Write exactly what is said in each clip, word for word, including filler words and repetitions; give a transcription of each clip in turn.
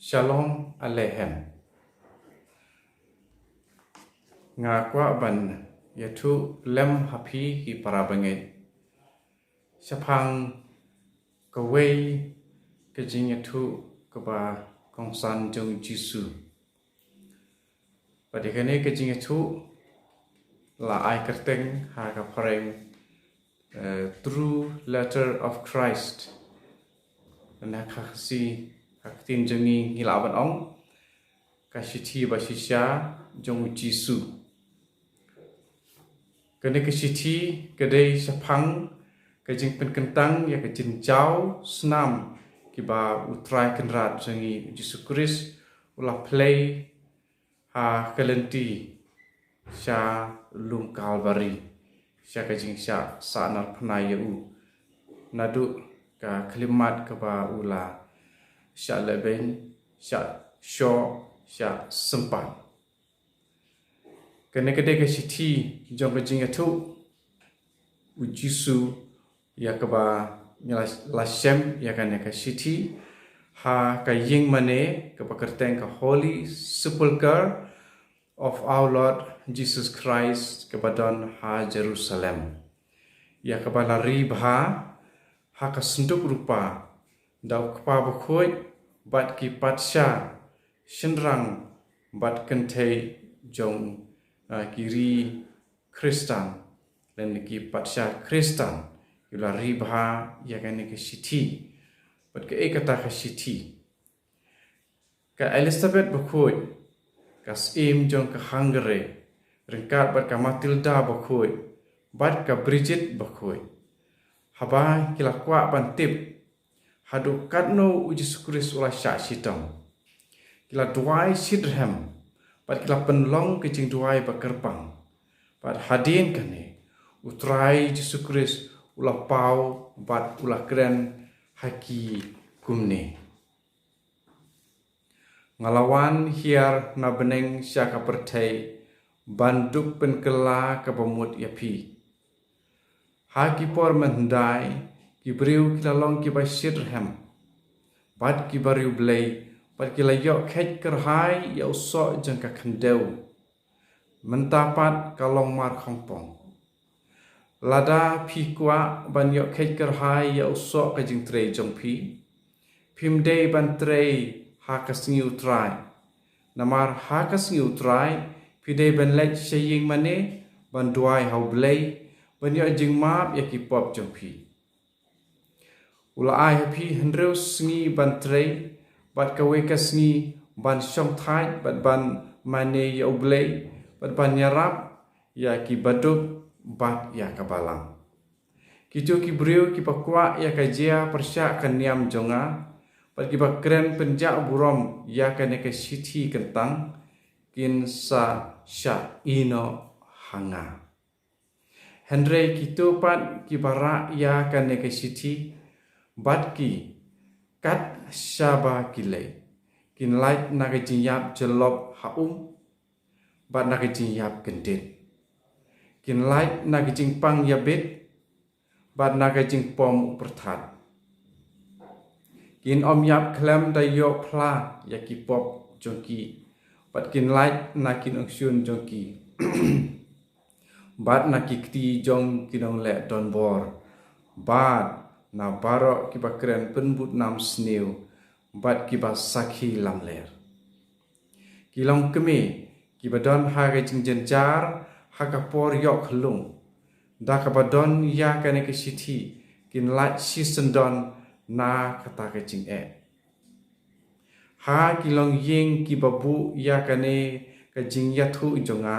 Shalom Aleichem. Nga kwah ban ïathuh lem ha phi ki para bangeit shaphang kawei ka jingïathuh kaba kongsan jong Jisu. Bad ïa kane ka jingïathuh la ai kyrteng ha ka phareng, eh, True Letter of Christ. Na ka Khasi, ha ka ktien jong ngi ngi lah ban ong ka shithi ba shisha jong u Jisu. Kane ka shithi ka dei shaphang ka jingpynkyntang ïa ka jingjaw snam kiba u Trai Kynrad jong ngi u Jisu Khrist u la plie ha ka lynti sha lum Kalbari, sha ka jingshah sahnarphna ïa u, naduh ka khyllipmat kaba u la shah lehbeiñ, shah shoh, shah sympat. Kane ka dei ka shithi jong ka jingïathuh u Jisu, ïa kaba ngi la, la shem ïa kane ka shithi ha ka ïing mane kaba kyrteng ka Holy Sepulchre of Our Lord Jesus Christ kaba don ha Jerusalem, ïa kaba la ri bha ha ka synduk rupa da u Kpa Bakhuid bad ki patsha shynrang bad kynthei jong, ah, ki ri Khristan, lane ki patsha Khristan, ki la ri bha ïa kane ka shithi. Bad kaei kata ka shithi? Ka Elizabeth Bakhuid, ka syiem jong ka Hungary, ryngkat bad ka Matilda Bakhuid bad ka Bridget Bakhuid, haba ki la kwah ban tip haduh katno u Jisu Khrist u la shah shitom, ki la duwai shitrhem bad ki la pynlong ka jingduwai ba kyrpang. Bad hadien kane u Trai Jisu Khrist u la paw bad u la kren ha ki kumne: Nga la wan hiar na bneng sha ka pyrthei ban dup pynkylla kaba mut ïa phi. Ha ki por mynhyndai ki briew ki la long kiba shitrhem bad kiba riewblei, bad ki la ïoh kheit kyrhai ïa u soh jong ka khyndew. Mynta pat ka long mar khongpong. Lada phi kwah ban ïoh kheit kyrhai ïa u soh ka jingtrei jong phi, phim dei ban trei ha ka sngi u Trai. Namar ha ka sngi u Trai phi dei ban leit sha ïing mane ban duwai ha u Blei ban ïoh jingmap ïa ki pop jong phi. U la ai ha phi hynriew sngi ban trei, bad kawei ka sngi ban shongthait bad ban mane ïa u Blei bad ban ïarap ïa ki baduk bad ïa ka balang. Kito ki briew kiba kwah ïa ka jia pyrshah ka niam jong nga bad kiba kren pynjah burom ïa kane ka shithi kyntang, kin sa shah ïeh noh ha nga. Hynrei kito pat kiba rah ïa kane ka shithi bad ki kat shaba ki leit, kin lait na ka jingïap jyllop ha um bad na ka jingïap kyndit, kin lait na ka jingpang ïabit bad na ka jingpom u pyrthat. Kin ym ïap khlem da ïoh phla ïa ki pop jong ki, bad kin lait na ki nongshun jong ki, bad na ki kti jong ki nongleh donbor, bad na baroh kiba kren pynbud nam sniew bad kiba sakhi lamler. Ki longkmie kiba don ha ka jingjynjar ha ka por ïoh khyllung, da kaba don ïa kane ka shithi kin lait shisyndon na kata ka jingeh. Ha ki longïing kiba buh ïa kane ka jingïathuh jong nga,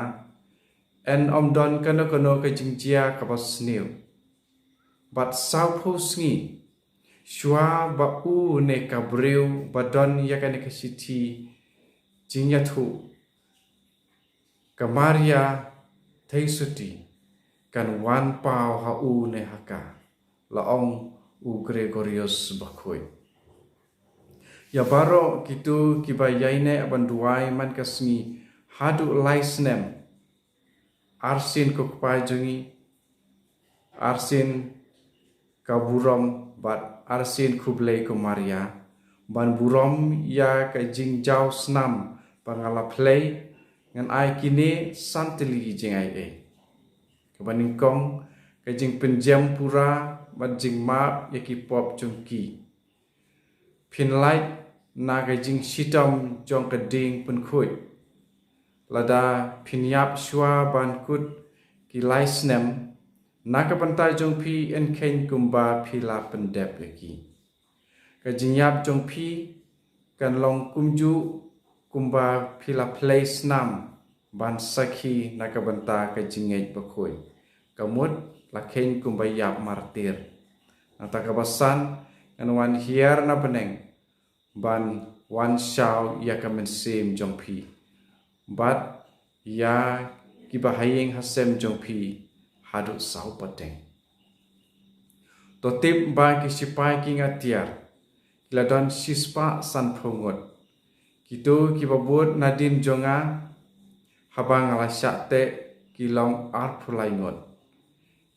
yn ym don kano kano ka jingjia kaba sniew. Bad sawphew sngi shuwa ba une ka briew ba don ïa kane ka shithi jingïathuh, ka Maria Theisotti kan wan paw ha une ha ka, la ong u Gregorius Bakhuid. Ïa baroh kito kiba ïaineh ban duwai man ka sngi haduh lai snem, arsien ko Kpa jong ngi, arsien ka burom bad arsien khublei ko Maria, Ban burom ïa ka jingjaw snam ba nga la plie, ngan ai kine san tylli ki jingaiei. Kaba nyngkong, ka jingpynjem pura bad jingmap ïa ki pop jong ki. Phin lait na ka jingshitom jong ka dieng pynkhuid. Lada phin ïap shuwa ban kut ki lai snem, na ka bynta jong phi yn kheiñ kumba phi la pyndep ïa ki. Ka jingïap jong phi kan long kumjuh kumba phi la plie snam ban sakhi na ka bynta ka jingngeit bakhuid. Ka mut la kheiñ kumba ïap martir. Nangta kaba san, ngan wan hiar na bneng ban wan shaw ïa ka mynsiem jong phi bad ïa kiba ha ïing ha sem jong phi haduh saw pateng. To tip ba ki shipai kieng atiar ki la don shispah sanphew ngut. Kito kiba bud nadien jong nga haba nga la shah teh ki long arphew lai ngut.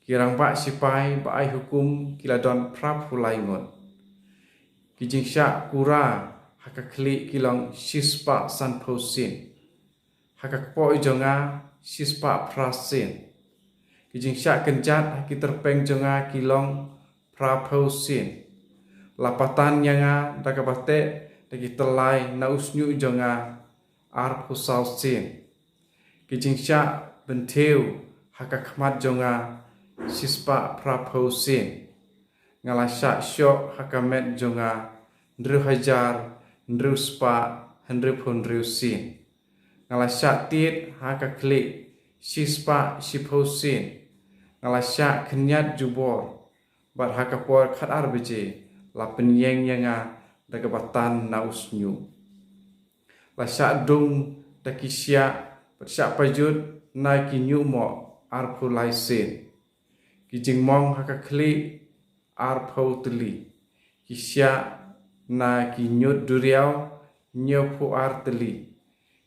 Ki rangbah shipai ba ai hukum ki la don phraphew lai ngut. Ki jingshah kura ha ka khlieh ki long shispah sanphew sien. Ha ka kpoh jong nga shispah phra sien. Ki jingshah kynjat ha ki tyrpeng jong nga ki long phraphew sien. La patan ïa nga da kaba teh da ki tyllai na u shñiuh jong nga arphew saw sien. Ki jingshah bynthiew ha ka khmat jong nga shispah phraphew sien. Nga la shah shoh ha ka met jong nga hynriew hajar hynriew spah hynriewphew hynriew sien. Nga la shah tied ha ka khlieh shispah shiphew sien. Nga la shah khynñiat jubor bad ha ka por khatar baje la pynïeng ïa nga da kaba tan na u shñiuh. La shah dung da ki shiah bad shah pajut na ki ñiuhmoh arphew lai sien. Ki jingmong ha ka khlieh arphew tylli. Ki shiah na ki ñiut duriaw hynñiewphew ar tylli.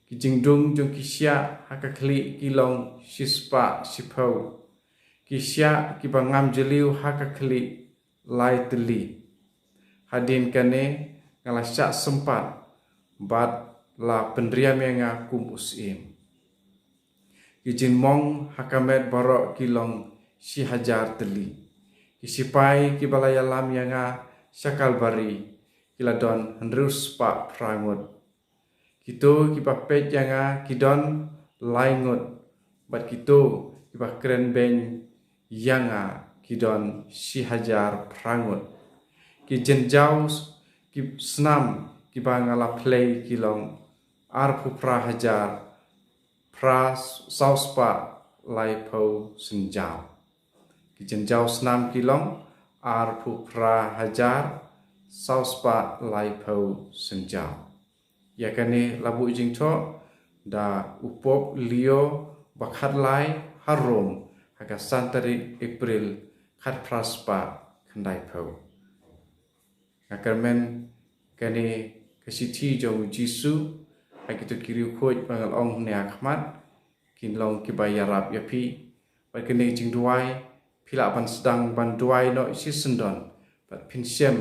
Ki jingdung jong ki shiah ha ka khlieh ki long shispah shiphew. Ki shiah kiba ngam jylliew ha ka khlieh lai tylli. Hadien kane nga la shah sympat bad la pynriam ïa nga kum u syiem. Ki jingmong ha ka met baroh ki long shi hajar tylli. Ki shipai kiba la ïalam ïa nga sha Kalbari ki la don hynriew spah phra ngut. Kito kiba peit ïa nga ki don lai ngut bad kito kiba kren beiñ ïa nga ki don shi hajar phra ngut. Ki jingjaw ki snam kiba nga la plie ki long arphew phra hajar phra saw spah laiphew synjaw. Ki jingjaw snam ki long arphew phra hajar saw spah laiphew synjaw. Ïa kane la buh jingthoh da u Pope Leo ba khatlai ha Rome ha ka san tarik April khatphra spah khyndaiphew. Nga kyrmen kane ka shithi jong u Jisu ha kito ki riewkhuid ba nga la ong ne ha khmat kin long kiba ïarap ïa phi. Bad kane ka jingduwai phi lah ban sdang ban duwai noh shisyndon bad phin shem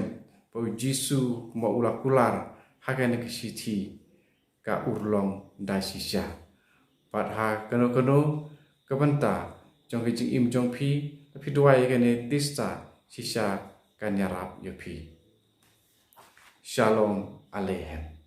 ba u Jisu kumba u la kular ha kane ka shithi ka urlong da shisha. Bad ha kano kano ka bynta jong ka jingim jong phi, lada phi duwai ïa kane, tisa shisha kan ïarap ïa phi. Shalom Aleichem.